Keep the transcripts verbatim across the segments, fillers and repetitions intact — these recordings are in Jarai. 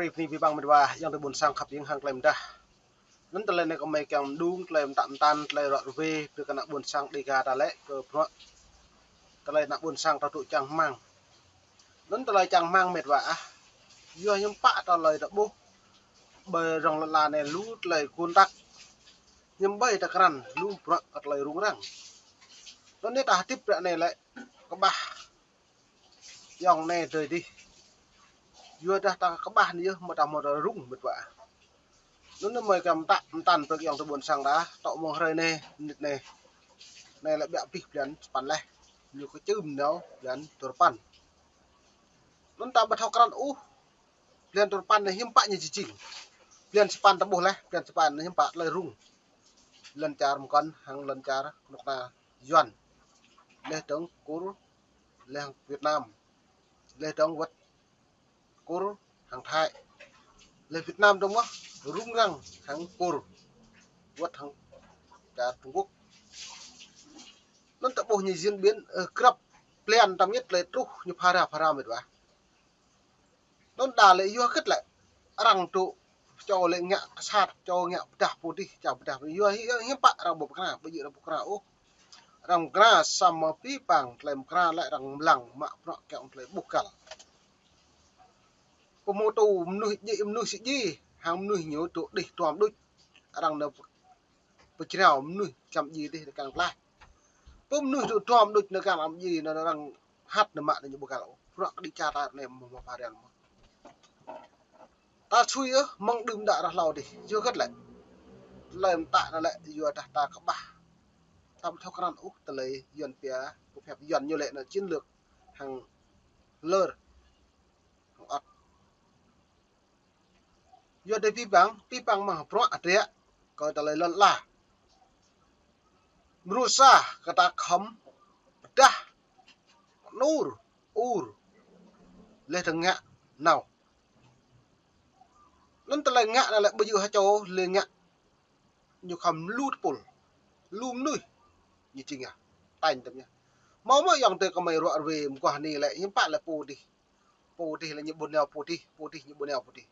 Hrơi anai abih bang mĕt wa, ayŏng adơi ƀuôn sang khăp hiêng hăng tơlơi mơdah. Anŭn tơlơi anai kơmơi kiăng mơdung tơlơi mơtă mơtan, tơlơi ră ruai brơi kơ ană ƀuôn sang Dega ta lĕ kơ bruă tơlơi ană ƀuôn sang ta tŭ čang rơmang. Anŭn tơlơi čang rơmang mĕt wa ah, yua hiư̆m pă tơlơi ta ƀuh ƀơi rŏng lŏn la anai lu tơlơi kơnăl tăk, hiư̆m ƀơi ta krăn lu bruă kơ tơlơi rŭng răng. Anŭn anai ta hơdip ră anai lĕ kơƀah ayŏng anai adơi adih. Yua dah ta kơƀah anai yơh, mơ̆ ta hmâo ta rŭng mĕt wa. Anŭn anai kơmơi kiăng mơtă mơtan brơi kơ ayŏng adơi ƀuôn sang ta, tŏ mơ̆ng hrơi anai, mơnit anai. Anai lĕ ƀiă abih blan sapăn laih. Ñu kơčưm nao blan duapăn. Anŭn ta ƀu thâo krăn ôh, blan duapăn anai hiư̆m pă ñu či jing. Blan sapăn ta ƀuh laih, blan sapăn anai hiư̆m pă tơlơi rŭng. Lŏn čar mơkŏn hăng lŏn čar kơnuk kơna Yuan. Laih dơ̆ng Kur, laih hăng Việt Nam. Laih dơ̆ng wơ̆t Kur hăng Thái. Laih Việt Nam dơ̆ng mơ̆n rŭng răng hăng Kur wơ̆t hăng čar Trung Quốc. Anŭn ta ƀuh ñu diễn biến, ơ, krăp blan ta mĭt lĕ truh ñu phara phara mĕt wa. Anŭn đa lĕ yua hơget lĕ arăng tŭ pơčô lĕ ngă kơsat, pơčô ngă pơdah pô adih, čang pơdah pô adih. Yua hi-, hiư̆m pă arăng ƀu pơkra, ƀu djơ̆ arăng pơkra ôh. Arăng pơkra samơ̆ abih bang tơlơi pơkra lĕ arăng lăng mă bruă kiăng tơlơi ƀuh găl. Pơhmutu mơnuih djai, mơnuih sĭ djai, hăng mơnuih ñu tŭ đih tuăm đôč. Arăng nao pơjrao mơnuih čăm djai dih nao kang tlaih. Pơ mơnuih tŭ tuăm đôč nao kang čăm djai nao arăng hăt nao mă nao ñu ƀu găl ôh. Bruă kơđi čar ta anai mơ̆ mơ̆ phara mơ̆n. Ta sui ôh, mơ̆ng đưm đă ră hlâo dih. Yua hơget lĕ. Tơlơi mơtă anai lĕ yua dah ta kơƀah. Ta ƀu thâo krăn ôh tơlơi Yuan pia, pơphĕp Yuan ñu lĕ anai chiến lược hăng lơr. Hăng ăt. Yua dah abih bang, abih bang mơ̆ng bruă adrĕ kơ tơlơi lŏn la. Mrô sa kơ ta khŏm pơdah anŭr, ur, laih dơ̆ng ngă nao. Anŭn tơlơi ngă anai lĕ ƀu djơ̆ ha čô lĕ ngă ñu khŏm lu tơpul, lu mơnuih ñu jing yơh, tañ tơm yơh. Hmâo mơ̆ ayŏng adơi kơmơi ră ruai mơguah anai lĕ hiư̆m pă lĕ pô adih. Pô adih lĕ ñu ƀu nao pô adih, pô adih ñu ƀu nao pô adih.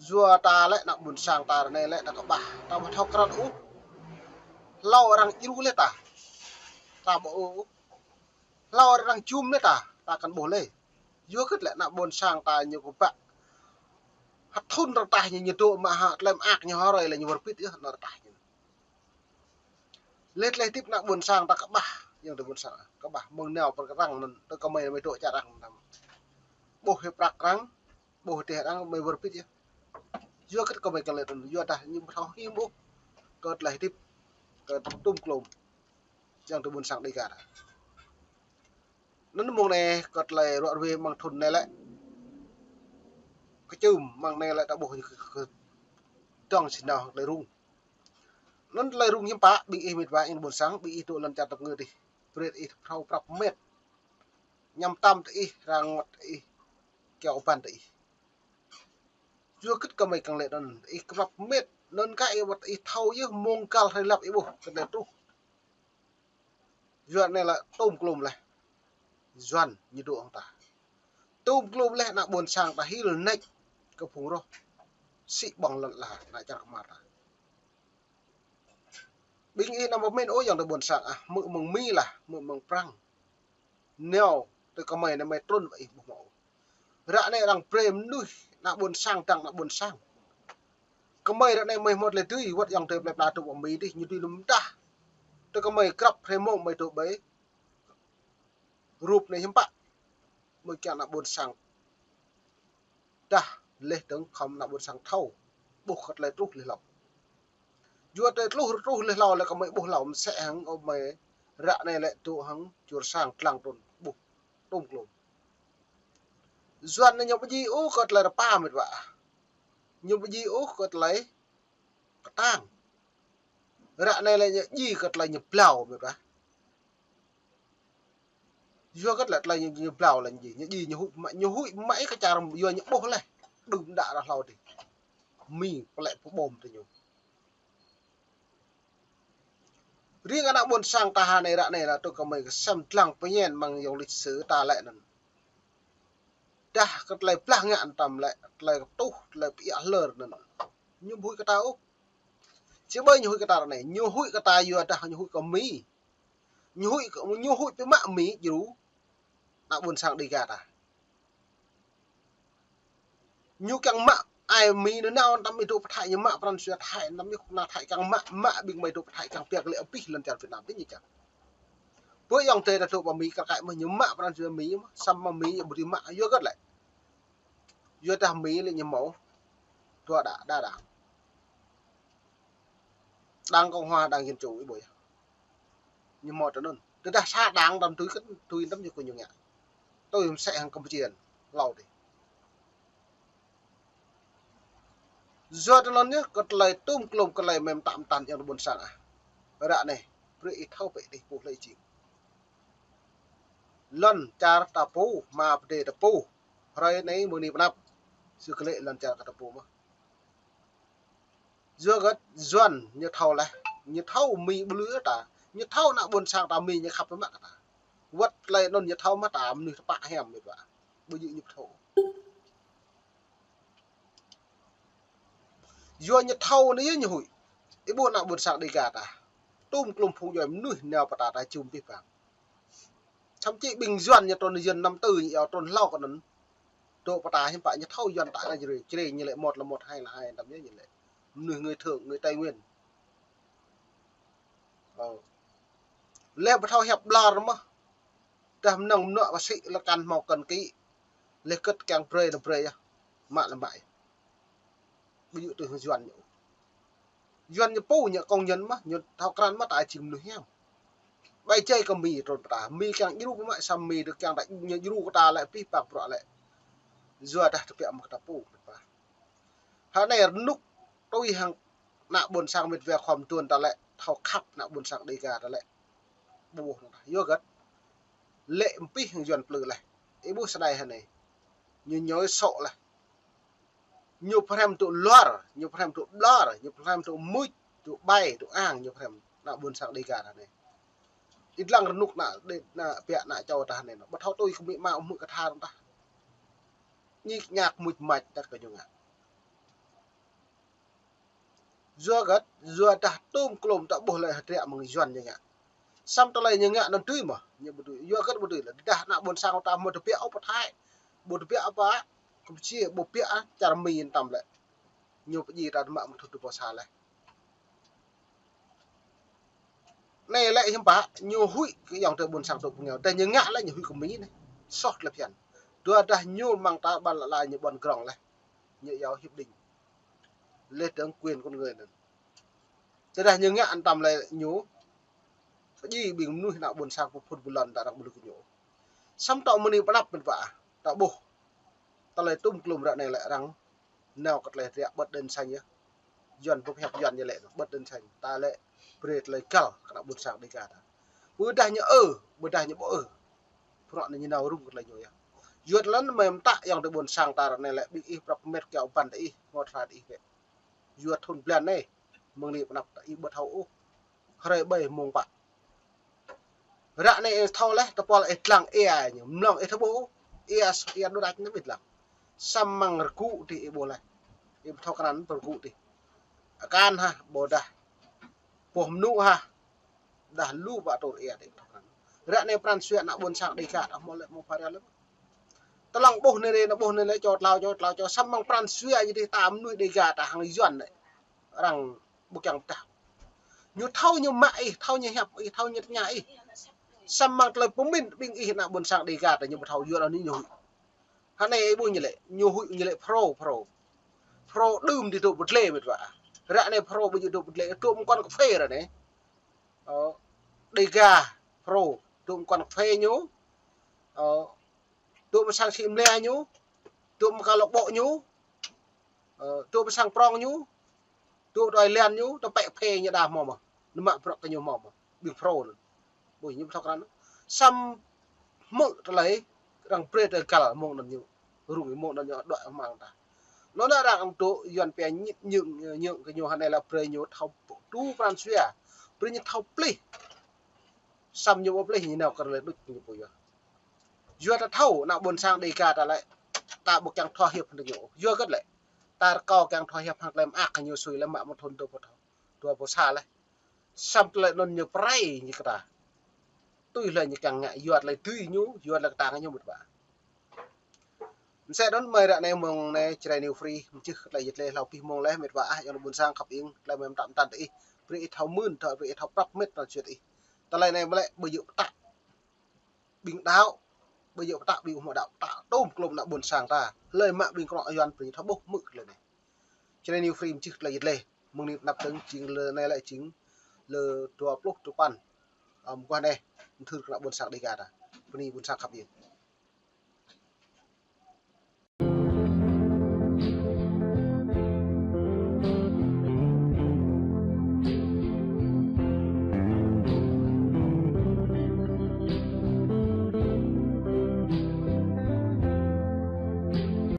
Yua ta lĕ ană ƀuôn sang ta ră anai lĕ ta kơƀah, ta ƀu thâo krăn ôh. Hlâo arăng djru laih ta. Ta ƀu ôh. Hlâo arăng jum laih ta, ta kăn ƀuh laih. Yua hơget lĕ ană ƀuôn sang ta ñu kơƀah. Hơthŭn rơtah ñu ñu dŏ mă hă, tơlơi mơak ñu hơrơi lĕ ñu wơr bĭt yơh, ană rơtah ñu. Laih tơlơi hơdip ană ƀuôn sang ta kơƀah, ayŏng adơi ƀuôn sang, kơƀah mơ̆ng nao pơrkơrăng anŭn, tơ kơmơi mơi dŏ čar arăng anŭn. Ƀuh hĭ prăk arăng, ƀuh hĭ teh arăng mơi wơr bĭt yơh. Yua hơget kơmơi kiăng laĭ anŭn, yua dah ñu ƀu thâo hĭ ƀuh kơ tơlơi hơdip, kơ tŭm klôm, ayŏng adơi ƀuôn sang Dega ta. Anŭn mơ̆ng anai kơ tơlơi ră ruai mơ̆ng thŭn anai lĕ. Kơčưm mơ̆ng anai lĕ ta ƀuh kơ, kơ, kơ dŏng sĭt nao tơlơi rŭng. Anŭn tơlơi rŭng hiư̆m pă, ƀing ih mĕt wa ih ƀuôn sang, ƀing ih dŏ lŏn čar tơpơngư dih. Brơi ih phrâo prăp mĕt. Ñăm tăm tơ ih, răng wơ̆t ih, kiaŏ ƀăn tơ ih. Yua hơget kơmơi kiăng laĭ anŭn, ih prăp mĕt, anŭn kah ih wơ̆t ih thâo yơh mông găl hrơi lăp ih ƀuh, kơ tơlơi truh. Yua anai lĕ tŭm klôm laih. Yuan ñu dŏ hăng ta. Tŭm klôm laih ană ƀuôn sang ta hil nač kơ phung roh. Sĭ ƀơ̆ng lŏn la ană čar kơmar ta. Ƀing ih anăm pơmĭn ôh ayŏng adơi ƀuôn sang ah, hmư̆ mơ̆ng Mi lah, hmư̆ mơ̆ng Prăng. Nao tơ kơmơi anai mơi trŭn wơ̆t ih ƀu hmâo. Ră anai arăng brơi mơnuih ană ƀuôn sang, dăng ană ƀuôn sang. Kơmơi ră anai mơi hmâo tơlơi dưi, wơ̆t ayŏng adơi plơi pla tŭ ƀă Mi dih, ñu dưi lŏm dah. Tơ kơmơi krăp hrơi mông mơi dŏ ƀơi rup anai hiư̆m pă. Mơi kiăng ană ƀuôn sang. Dah laih dơ̆ng khŏm ană ƀuôn sang thâo. Ƀuh kơ tơlơi truh laih hlâo. Yua tơlơi truh, truh laih hlâo lĕ kơmơi ƀuh hlâo mơsĕ hăng ôh mơi ră anai lĕ dŏ hăng čur sang tlang trŭn ƀuh tŭm klôm. Yuan anai ñu ƀu djơ̆ ôh kơ tơlơi rơpa mĕt wa. Ñu ƀu djơ̆ ôh kơ tơlơi kơtang. Ră anai lĕ ñu djơ̆ kơ tơlơi ñu blao mĕt wa. Yua hơget lĕ tơlơi ñu, ñu blao lĕ ñu djơ̆, ñu djơ̆ ñu huĭ mă, ñu huĭ mă ih kơ čar yua ñu ƀuh laih. Đưm đă ră hlâo dih. Mi pơlĕ pơƀom tơ ñu. Riêng ană ƀuôn sang ta ha anai ră anai lĕ tơ kơmơi kơ sem dlăng pơñen mơ̆ng yŏng lịch sử ta lĕ anŭn. Dah kơ tơlơi blah ngă anăm lĕ, tơlơi kơtuh, tơlơi pơiă hlơr anŭn. Ñu ƀu huĭ kơ ta ôh. Či ƀơi ñu huĭ kơ ta ră anai, ñu huĭ kơ ta yua dah ñu huĭ kơ Mi. Ñu huĭ kơ, ñu huĭ pơmă Mi djru ană ƀôn sang Dêga ta. Ñu kiăng mă ai Mi anŭn nao anăm ih dŏ pơ Thái ñu mă pran jua Thái anăm ih kơna Thái kiăng mă, mă ƀing mơi dŏ pơ Thái kiăng pơhiăp lĕ abih lŏn čar Việt Nam tih ñu kiăng. Pơ ayŏng adơi ta dŏ pơ Mi kar kaĭ mơ̆ ñu mă pran jua Mi mơ̆, samơ̆ Mi ñu ƀu dưi mă, yua hơget lĕ. Yua dah Mi lĕ ñu hmâo dua đảng, đa đảng. Đảng Cộng hòa, Đảng Dân chủ, ih ƀuh yơh. Ñu hmâo tui anŭn. Tơdah sa đảng đăm tui kơ, tui anăm ñu kơ ñu ngă. Tui mơsĕ hăng Campuchia hlâo dih. Yua tui anŭn yơh, kơ tơlơi tum klum kơ tơlơi mơ̆ng tăm tăn ayŏng adơi ƀôn sang ah. Ră anai, brơi ih thâo bĕ dih pô hlơi jing. Lŏn čar ta pô, hmua pơdai ta pô. Hrơi anai mơ̆ng anai pơ anăp. Sư kơ lĕ lŏn čar ta pô mơ̆. Yua hơget Yuan ñu thâo laih, ñu thâo Mi ƀlŭ ta, ñu thâo ană ƀôn sang ta Mi ñu khăp mă kơ ta. Wơ̆t tơlơi anŭn ñu thâo mă ta mơnuih tơpă hiam mĕt wa. Ƀu djơ̆ ñu thâo. Yua ñu thâo anai yơh ñu huĭ. Ih ƀuh ană ƀôn sang Dêga ta. Tum klum phung djuai mơnuih nao pơ ta ta jum pih pang. Thậm chí ƀing Yuan ñu trŭn Yuan năm tư ñu iâu trŭn hlâo kơ anŭn. Dŏ pơ ta hiư̆m pă ñu thâo Yuan ta anai jrê, jrê ñu lĕ một là một, hai là hai, anăm ñu lĕ. Mơnuih người Thượng, người Tây Nguyên. Ơ. Lĕ ƀu thâo hiăp ƀlŏr mơ̆. Dah mơnơ̆ng mơnuă pơsĭ lĕ kăn hmâo kăn kĭ. Lĕ kơ̆t kiăng brơi anăm brơi yơh. Mă lĕ mă yơh. Ƀu djơ̆ tui hăng Yuan ñu. Yuan ñu pô ñu công nhận mơ̆, ñu thâo krăn mơ̆ ta jing mơnuih hiam. Ƀai jai kơ Mi trŭn pơ ta, Mi kiăng djru pơmă samơ̆ Mi dŏ kiăng ta ñu djru kơ ta lĕ pih pang bruă lĕ. Yua dah tơbiă mơ̆ kơ ta pô mĕt wa. Hă anai rơnŭk tui hăng ană ƀôn sang mĕt wa khŏm tuan ta lĕ, thâo khăp ană ƀôn sang Dêga ta lĕ. Ƀu ƀuh anŭn ta. Yua hơget. Lĕ mpih hăng Yuan plư laih. Ih ƀuh sơdai hă anai. Ñu ñoi sŏ laih. Ñu pơhrăm tŭ luar, ñu pơhrăm tŭ ƀlŏr, ñu pơhrăm tŭ mŭč, tŭ ƀai, tŭ ang, ñu pơhrăm ană ƀôn sang Dêga ta anai. Ih lăng rơnŭk ană Dê-, ană biă ană čô ta anai. Ƀu thâo tui kơ Mi mă hmư̆ kơ tha anŭn ta. Ñik ñak mŭč mač ta kơ ñu ngă. Yua hơget, yua dah tum klum ta ƀuh lĕ hơdră mơ̆ng Yuan ñu ngă. Samơ̆ tơlơi ñu ngă anŭn tui mơ̆, ñu ƀu tui. Yua hơget ƀu tui lĕ, dah ană ƀôn sang ta hmâo tơbiă ôh pơ Thái, ƀu tơbiă ôh pơ Campuchia, ƀu tơbiă ah čar Mi anăm lĕ. Ñu pơjing ta mă mơ̆ng thŭn tơpô sa laih. Anai lĕ hiư̆m pă, ñu huĭ kơ ayŏng adơi ƀôn sang tŭ pơngiao. Dah ñu ngă lĕ ñu huĭ kơ Mi anai. Soh tơlơi phiăn. Dua dah ñu mơ̆ng ta ƀăn lă la ñu ƀuăn grong laih. Ñu iâu hiệp định. Lĕ dơ̆ng quyền con người anŭn. Tơdah ñu ngă anăm lĕ ñu pơjing ƀing mơnuih ană ƀôn sang pơphun pơlŏn ta arăng ƀu lui kơ ñu. Samơ̆ tŏ mơ̆ng anai pơ anăp mĕt wa. Ta ƀuh. Tơlơi tum klum ră anai lĕ arăng nao kơ tơlơi hơdră bật đèn xanh yơh. Yuan pơhiăp Yuan ñu lĕ bật đèn xanh. Ta lĕ brơi tơlơi găl kơ ană ƀôn sang Dêga ta. Ƀôdah ñu ơ, ƀôdah ñu ƀu ơ. Bruă anai ñu nao rŭng kơ tơlơi ñu yơh. Yua tơlơi anŭn mơ̆ mơta ayŏng adơi ƀôn sang ta ră anai lĕ ƀing ih prăp mĕt kiaŏ ƀăn ta ih, ngŏ tha ta ih bĕ. Yua thŭn blan anai, mơ̆ng anai pơ anăp ta ih ƀu thâo ôh. Hrơi ƀai mông pă. Ră anai ih thâo laih, tơpul ih lăng ia ñu, mlŏng ih thâo ƀuh, ia s-, ia đôč đač anăm ih lăng. Samơ̆ rơgŭ dih ih ƀuh laih. Ih ƀu thâo krăn pơrơgŭ dih. Akan hă, ƀôdah. Boh mơnŭ hă. Dah lu ƀă tur ia dih ih ƀu thâo krăn. Ră anai pran jua ană ƀôn sang Dêga ta hmâo lĕ mơ̆ng phara lĕ. Tơlăng ƀuh anai rê, ană ƀuh anai lĕ čô tlao, čô tlao, čô samơ̆ pran jua ñu dih ta mơnuih Dêga ta hăng Yuan lĕ. Arăng ƀu kiăng pơdah. Ñu thâo ñu mă ih, thâo ñu hiăp ih, thâo ñu tơña ih. Samơ̆ tơlơi pơmĭn ƀing ih ană ƀôn sang Dêga ta ñu ƀu thâo yua anŭn ñu huĭ. Hă anai ih ƀuh ñu lĕ, ñu huĭ ñu lĕ pro, pro. Pro đưm dih dŏ pơdlê mĕt wa. Ră anai pro ƀu djơ̆ dŏ pơdlê, dŏ mơ̆ng quán cà phê ră anai. Ơ, Dêga pro, dŏ mơ̆ng quán cà phê ñu. Ơ, dŏ mơ̆ng sang sĭ mlĕ ñu. Dŏ mơ̆ng câu lạc bộ ñu. Ơ, dŏ mơ̆ng sang prong ñu. Dŏ đòi len ñu, tơpĕ phê ñu đa hmâo mơ̆. Nao mă bruă kơ ñu hmâo mơ̆. Ƀing pro anŭn. Ƀuh ñu ƀu thâo krăn. Samơ̆ hmư̆ tơlơi, arăng brơi tơlơi găl mơ̆ng anŭn ñu. Rŭng mơ̆ng anŭn ñu đuaĭ hmang ta. Anŭn arăng dŏ Yuan pia ñit ñưng, ñưng kơ ñu hă anai lĕ brơi ñu thâo tŭ pran jua. Brơi ñu thâo plih. Samơ̆ ñu ƀu plih ñu nao kơ lĕ đôč ñu ƀu yua. Yua ta thâo, ană ƀôn sang Dêga ta lĕ. ta ƀu kiăng thâo hiăp hăng ñu. Yua hơget lĕ? Ta rơkâo kiăng thâo hiăp hăng tơlơi mơak ñu sui lĕ mă mơ̆ng thŭn dua rơbâo, dua rơbâo sa lĕ. Samơ̆ tơlơi anŭn ñu pơrai ñu kơ ta. Tui hlơi ñu kiăng ngă, yua tơlơi tui ñu, yua tơlơi kơtang ñu mĕt wa. Mơsĕ anŭn mơi ră anai mông anai Jrai New Free mơčih tơlơi yet lĕ hlâo pih mông lĕ mĕt wa ah, ayŏng adơi ƀuôn sang khăp ing, tơlơi mơi mơtam mơtam tơ ih, brơi ih thâo mưn, thâo brơi ih thâo prăp mĕt nao čuăt ih. Tơlơi anai mơ̆ lĕ ƀu djơ̆ pơtă ƀing đaŏ, ƀu djơ̆ pơtă ƀing ƀu hmâo đaŏ, pơtă tôm klôm ană ƀuôn sang ta. Hlơi mă ƀing kơnuk kơna Yuan brơi ñu thâo ƀuh hmư̆ tơlơi anai. Jrai New Free mơčih tơlơi yet lĕ, mơ̆ng anai tơnap tơ̆ng jing lơ anai lĕ jing lơ dua pluh duapăn. Ơ, mơguah anai, mơthưr kơ ană ƀuôn sang Dega ta. Bơni ƀuôn sang khăp ing.